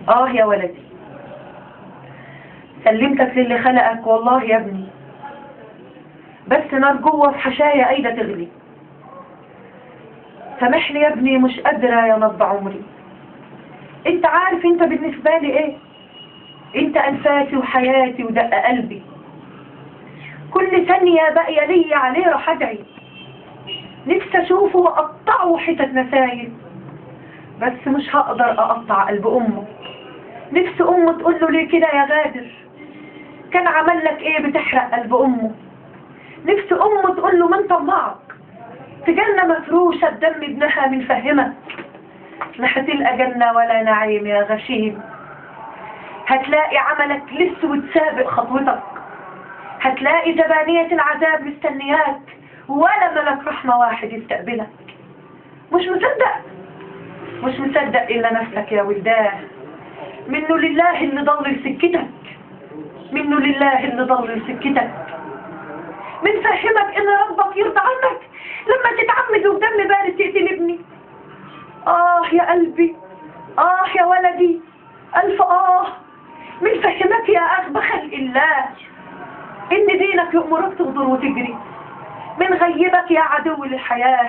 آه يا ولدي، سلمتك للي خلقك والله يا ابني، بس نار جوه في حشايا قايدة تغلي. سامحني يا ابني، مش قادرة يا نبض عمري. انت عارف انت بالنسبة لي ايه؟ انت انفاسي وحياتي ودق قلبي. كل ثانية باقية ليا عليه راح ادعي، نفسي اشوفه واقطعه حتت نسايل، بس مش هقدر اقطع قلب امه. نفسي امه تقول له ليه كده يا غادر؟ كان عمل لك ايه بتحرق قلب امه؟ نفسي امه تقول له من طمعك في جنة مفروشة بدم ابنها من فهمك، لا هتلقى جنة ولا نعيم يا غشيم. هتلاقي عملك لسه سابق خطوتك، هتلاقي زبانية العذاب مستنياك، ولا ملك رحمة واحد يستقبلك. مش مصدق، مش مصدق إلا نفسك يا ولداه. منه لله اللي ضل سكتك، منه لله اللي ضل سكتك. من فهمك إن ربك يرضى عنك لما تتعمد وبدم بارد تقتل ابني. آه يا قلبي، آه يا ولدي، ألف آه. من فهمك يا أغبى خلق الله إن دينك يأمرك تغدر وتجري. من غيبك يا عدو للحياة،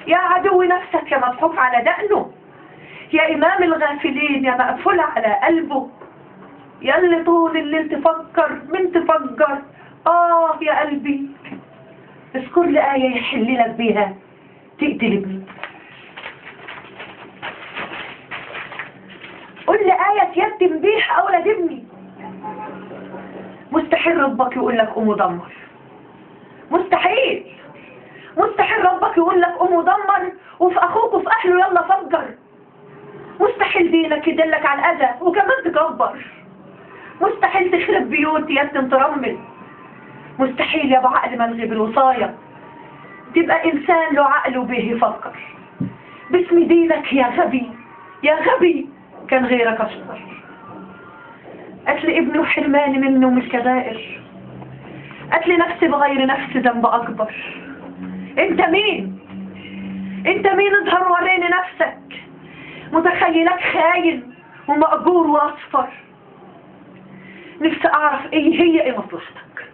يا عدو نفسك يا مضحوك على دقنه، يا إمام الغافلين يا مقفول على قلبه، يا اللي طول الليل تفكر من تفجر. آه يا قلبي، اذكر لي آية يحل لك بيها تقتل ابني. قول لي آية تيتم بيها أولاد ابني. مستحيل ربك يقول لك قوم ودمر، مستحيل، مستحيل ربك يقول لك قوم ودمر وفي أخوك وفي أهله يلا فجر. مستحيل دينك يدلك على الأذى وكمان تكبر. مستحيل تخرب بيوت يتم ترمل. مستحيل يا ابو عقل ملغي بالوصاية تبقى إنسان له عقل وبه يفكر. باسم دينك يا غبي، يا غبي كان غيرك أشطر. قتل ابنه وحرماني منه من الكبائر، قتل نفسي بغير نفسي ذنب أكبر. أنت مين؟ أنت مين؟ اظهر وريني نفسك. متخيلك خاين ومأجور وأصفر. نفسي أعرف إيه هي إيه مصلحتك؟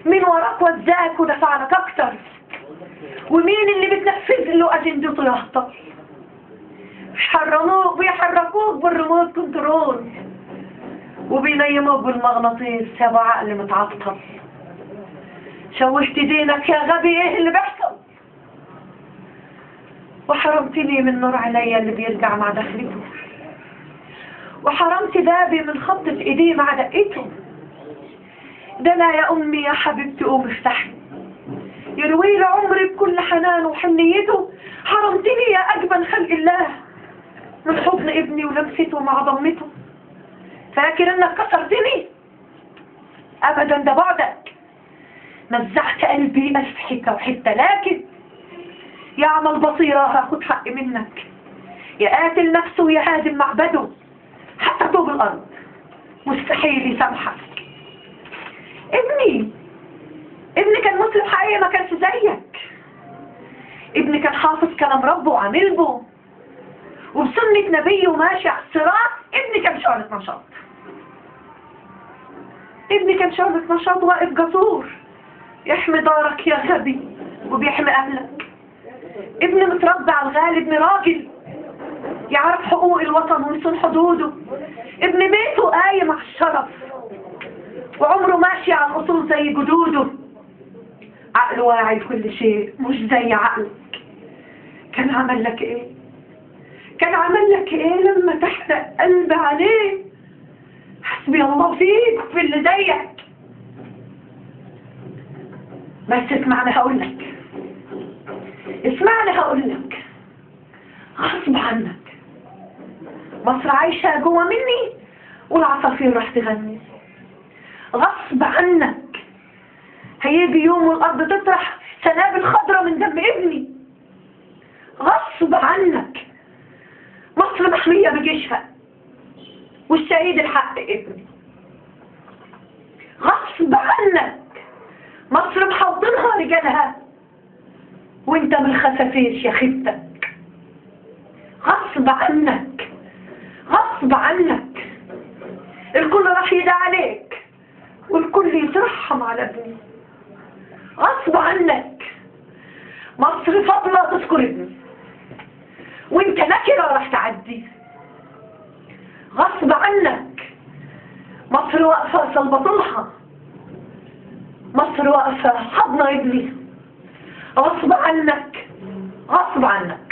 مين وراك وزاك ودفع لك أكتر؟ ومين اللي بتنفذ له أجندته يا هطل؟ حرموك، بيحركوك بالريموت كنترول وبينيموك بالمغناطيس يا ابو عقل متعطل. شوهت دينك يا غبي، ايه اللي بيحصل؟ وحرمتني من نور عينيا اللي بيرجع مع دخلته، وحرمت بابي من خبطة ايديه مع دقته. ده انا يا امي يا حبيبتي قوم افتحي، يروي لي عمري بكل حنان وحنيته. حرمتني يا اجمل خلق الله من حضن ابني ولمسته مع ضمته. فاكر انك كسرتني؟ ابدا، ده بعدك مزعت قلبي الف حته وحته. لكن يا عمى البصيره هاخد حقي منك، يا قاتل نفسه ويا هادم معبده حتى طوب الارض مستحيل يسامحك. ابني، ابني كان مسلم حقيقي ما كانش زيك. ابني كان حافظ كلام ربه وعامل به وبسنة نبيه وماشي على الصراط. ابني كان شعلة نشاط، ابني كان شعلة نشاط واقف جسور يحمي دارك يا غبي وبيحمي أهلك. ابني متربي على الغالي، ابني راجل يعرف حقوق الوطن ويصون حدوده. ابن بيته قايم على الشرف وعمره ماشي على الأصول زي جدوده. عقله واعي لكل شيء مش زي عقلك. كان عمل لك ايه؟ كان عمل لك ايه لما تحرق قلبي عليه؟ حسبي الله فيك وفي اللي زيك. بس اسمعني هقول لك، اسمعني هقول لك، غصب عنك مصر عايشة جوه مني والعصافير راح تغني. غصب عنك هيجي يوم والأرض تطرح سنابل خضرة من دم ابني. غصب عنك مصر محمية بجيشها والشهيد الحق ابني. غصب عنك مصر محوطنها رجالها وانت من الخفافيش يا خيبتك. غصب عنك، غصب غصب عنك الكل راح يدعي عليك والكل يترحم على ابني. غصب عنك مصر فاضلة تذكر ابني، وانت نكرة راح تعدي. غصب عنك مصر واقفة صلبطلها، مصر واقفة حضنة ابني. غصب عنك، غصب عنك.